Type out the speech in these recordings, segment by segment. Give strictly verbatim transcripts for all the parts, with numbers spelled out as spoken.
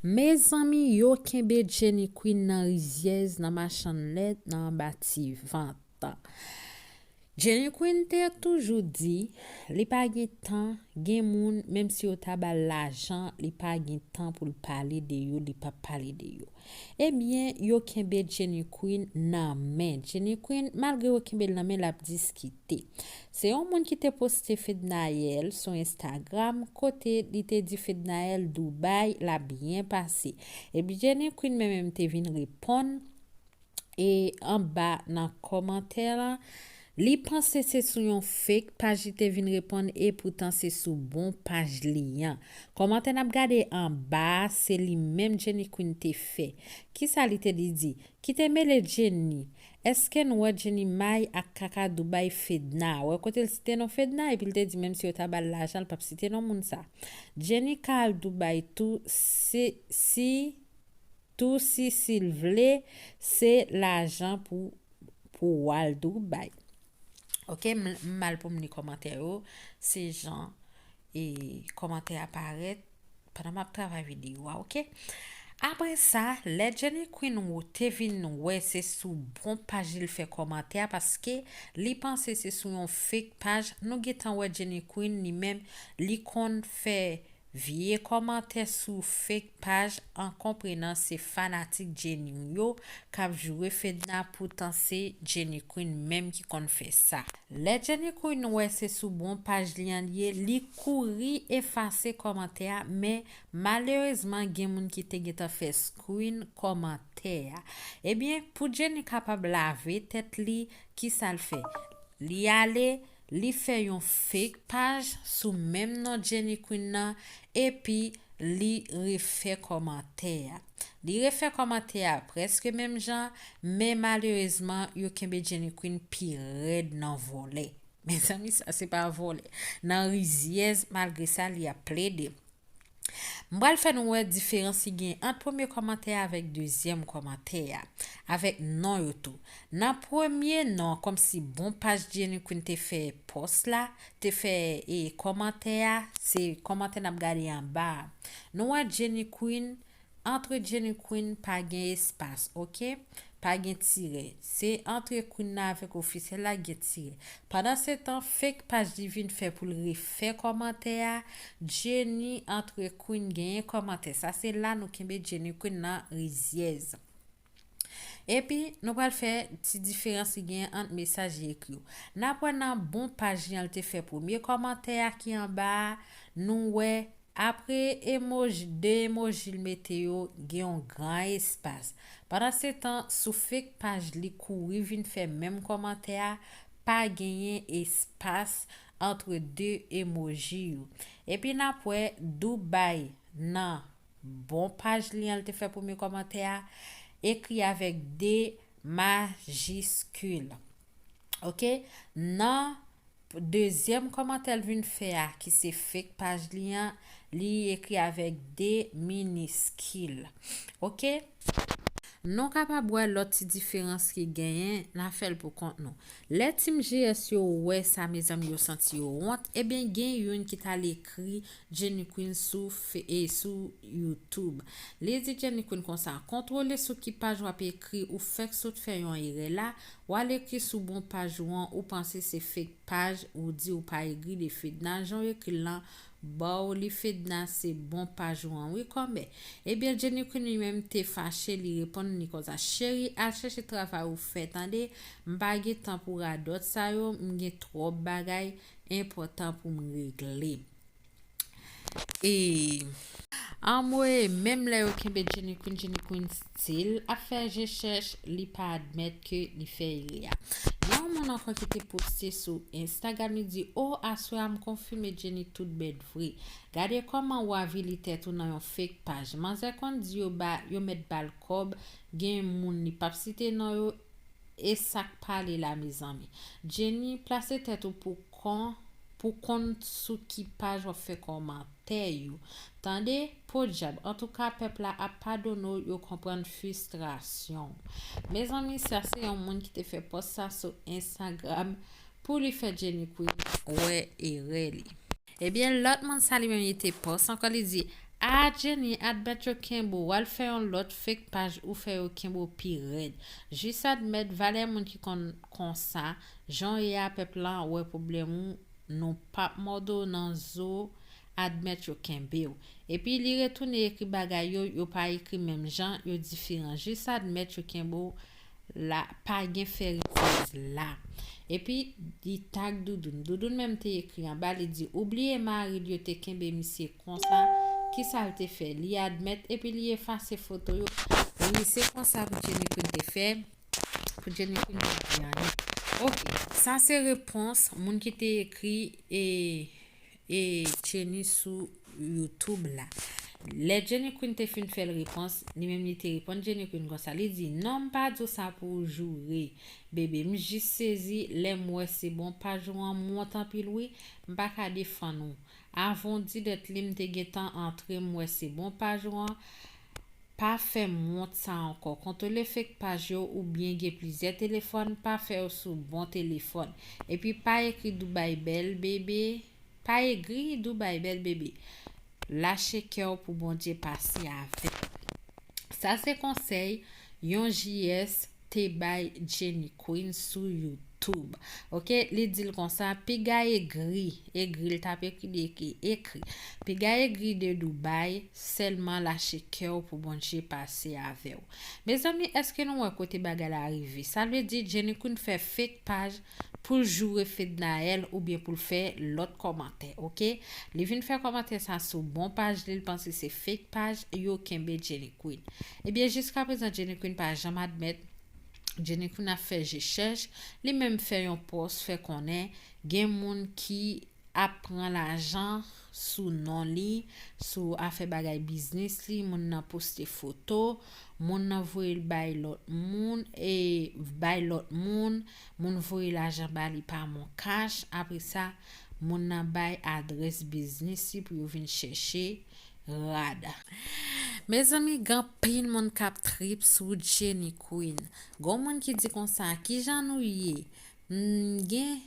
Mezanmi, yo kenbe Jenny Queen nan rizyèz, nan machann lèt, nan anba ti vant. Jenny Queen te toujou di li pa gen tan, gen moun, menm si yo ta ba l lajan, li pa gen tan pou l pale de yo, li p ap pale de yo. Ebyen, yo kenbe Jenny Queen nan men. Jenny Queen, malgre yo kenbe l nan men, l ap diskite. Se yon moun ki te poste Fednaelle sou Instagram, kote li te di Fednaelle Dubai, l ap byen pase. Epi Jenny Queen menm menm te vin reponn e anba nan kòmantè la, li panse se sou yon fake paj li te vin reponn, e poutan se sou bon paj li an. Kòmantè n ap gade anba a, se li menm Jenny Queen te fè. Kisa li te di? Kite mele Jenny. Èske n wè Jenny may ak kaka Dubai Fedna? Wè kote l site non Fedna, epi l te di menm si yo ta ba l lajan, l p ap site non moun sa. Jenny ka al Dubai tou, si, si, tou si, si l vle, se lajan pou, pou w al Dubai. Ok, m, m mal pou m li kòmantè yo. Se jan e kòmantè a parèt pandan m ap travay videyo a, ok? Apre sa, lè Jenny Queen ou te vin wè se sou bon paj li fè kòmantè a, paske li panse se sou yon fake paj. Nou gentan wè Jenny Queen li menm, li konn fè vye kòmantè sou fake paj an konprenan se fanatik Jenny yo k ap joure Fedna, poutan se Jenny Queen menm ki konn fè sa. Lè Jenny Queen wè se sou bon paj li an li ye, li kouri efase kòmantè a, men malerezman gen moun ki te gentan fè screen kòmantè a. Ebyen, pou Jenny kapab lave tèt li, kisa l fè? Li ale, li fè yon fake paj sou menm non Jenny Queen nan, epi li refè kòmantè a. Li refè kòmantè a prèske menm jan, men malerezman, yo kenbe Jenny Queen pi rèd nan vòlè. Mezanmi, sa se pa vòlè. Nan rizyèz, malgre sa, li ap plede. M pral fè nou wè diferans ki gen ant premye kòmantè a avèk dezyèm kòmantè a, avèk non yo tou. Nan premye non, kòmsi bon paj Jenny Queen te fè pòs la, te fè e kòmantè a, se kòmantè n ap gade anba a. Nou wè Jenny Queen, antre Jenny Queen pa gen espas, ok? Pa gen tirè. Se antre Queen nan avèk ofisyèl la gen tirè. Pandansetan, fake paj li vin fè pou l refè kòmantè a, Jenny antre Queen genyen kòmantè. Sa se la nou kenbe Jenny Queen nan rizyèz. Epi, nou pral fè ti diferans ki gen ant mesaj li ekri yo. N ap wè nan bon paj li an l te fè premye kòmantè a ki anba a, nou wè apre emoji, de emoji l mete yo, gen yon gran espas. Pandansetan, sou fake paj li kouri vin fè menm kòmantè a, pa genyen espas antre de emoji yo. Epi n ap wè Dubai nan bon paj li an, l te fè premye kòmantè a, ekri avèk de majiskil. Ok? Nan dezyèm kòmantè l vin fè a, ki se fake paj li an, li ekri avèk de miniskil. Ok? Nou kapab wè lòt ti diferans ki genyen, n a fè l pou kont nou. Lè Team G S yo wè sa, mezanmi, yo santi yo wont, ebyen, gen youn ki t al ekri Jenny Queen sou fe-, e sou YouTube. Li di Jenny Queen konsa, kontwole sou ki paj w ap ekri, ou fèk sot fè yon erè la, w al ekri sou bon paj ou an, ou panse se fake paj, ou di ou pa egri de Fedna, jan w ekri l lan, ba w li Fedna, se bon paj ou an wi kòmè. Ebyen, Jenny Queen li menm te fache, li reponn li konsa, cheri, al chèche travay ou fè, tande, m pa gen tan pou radòt sa yo, m gen twòp bagay enpòtan pou m regle. E anmwe, menm lè yo kenbe Jenny Queen, Jenny Queen still ap fè je chèch, li pa admèt ke li fè erè a. Gen yon moun ankò ki te poste sou Instagram, li di, o, aswè a m konfime Jenny tout bèt vre. Gade kòman w avili tèt ou nan yon fake paj. Manzè konn di yo ba, yo mèt ba l kòb, gen moun li p ap site non yo, e sa k pale la, mezanmi. Jenny, plase tèt ou pou kon, pou konn sou ki paj w ap fè kòmantè yo. Tande, podyab. Antouka, pèp la ap padone w, yo konprann fristrasyon w. Mezanmi, sa se yon moun ki te fè pòs sa sou Instagram pou li fè Jenny Queen wè erè li. Ebyen, lòt moun sa li menm li te pòs ankò, li di, A Jenny, admèt yo kenbe w, w al fè yon lòt fake paj ou fè yo kenbe w pi rèd. Jis admèt valè moun ki konn konsa, jan w ye a pèp la wè pwoblèm ou, nou p ap mòde w nan zo, admèt yo kenbe w. Epi li retounen ekri bagay yo, yo pa ekri menm jan, yo diferan. Jis admèt yo kenbe w la, pa gen fè rityèz la. Epi li tag Doudoun. Doudoun menm te ekri anba, li di, ou bliye mari l yo te kenbe misye konsa, kisa l te fè? Li admèt epi li efase foto yo. Wi, se konsa pou Jenny Queen te fè. Pou Jenny Queen te di anyen. Ok, sa se repons moun ki te ekri e, e Jenny sou YouTube la. Lè Jenny Queen te fin fè l repons, li menm li te reponn Jenny Queen konsa. Li di, non, m pa di w sa pou w joure, bebe. M jis sezi lè m wè se bon paj ou an monte anpil wi. M pa ka defann ou. Avan w di dèt li, m te gentan antre, m wè se bon paj ou an. Pa fè m wont sa ankò. Kontwole fake paj yo oubyen gen plizyè telefòn, pa fè yo sou bon telefòn. Epi pa ekri Dubai bèl bebe, pa egri Dubai bèl bebe. Lache kè w pou Bondye pase avè w. Sa se konsèy yon J S te bay Jenny Queen sou YouTube. Ok, li di l konsa, piga egri, egri, l t ap ekri, li ekri, ekri. Piga egri de Dubai, sèlman lache kè w pou Bondye pase avè w. Mezanmi, èske nou wè kote bagay la rive? Sa vle di Jenny Queen fè fake paj pou l joure Fednaelle oubyen pou l fè lòt kòmantè, ok? Li vin fè kòmantè sa sou bon paj li, l panse se fake paj, yo kenbe Jenny Queen. Ebyen, jiskaprezan, Jenny Queen pa janm admèt. Jenny Queen ap fè je chèch. Li menm fè yon pòs, fè konnen gen moun ki ap pran lajan sou non li, sou afè bagay biznis li, moun nan poste foto, moun nan voye l bay lòt moun, e bay lòt moun, moun voye lajan ba li pa MonCash, apre sa, moun nan bay adrès biznis li pou yo vin chèche rad. Mezanmi, gen anpil moun k ap trip sou Jenny Queen. Gon moun ki di konsa, kijan nou ye? M gen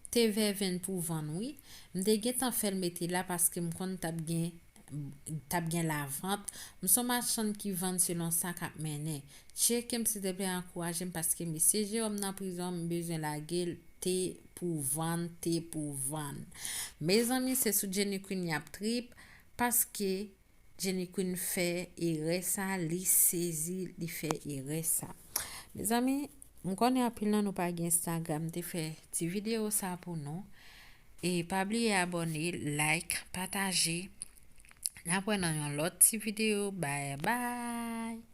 te vèvenn pou vann wi. M te gentan fè l mete la paske m konn t ap gen t ap gen lavant. M se yon machann ki vann selon sa k ap mennen. Tcheke m silteplè, ankouraje m paske mesye Jerome nan prizon, m bezwen lage l, te pou vann, te pou vann. Mezanmi, se sou Jenny Queen y ap trip paske Jenny Queen fè erè sa, li sezi, li fè erè sa. Mezanmi, m konnen anpil nan nou pa gen Instagram, m te fè ti videyo sa pou nou. E pa bliye abòne, like, pataje. N ap wè nan yon lòt ti videyo. Bye bye!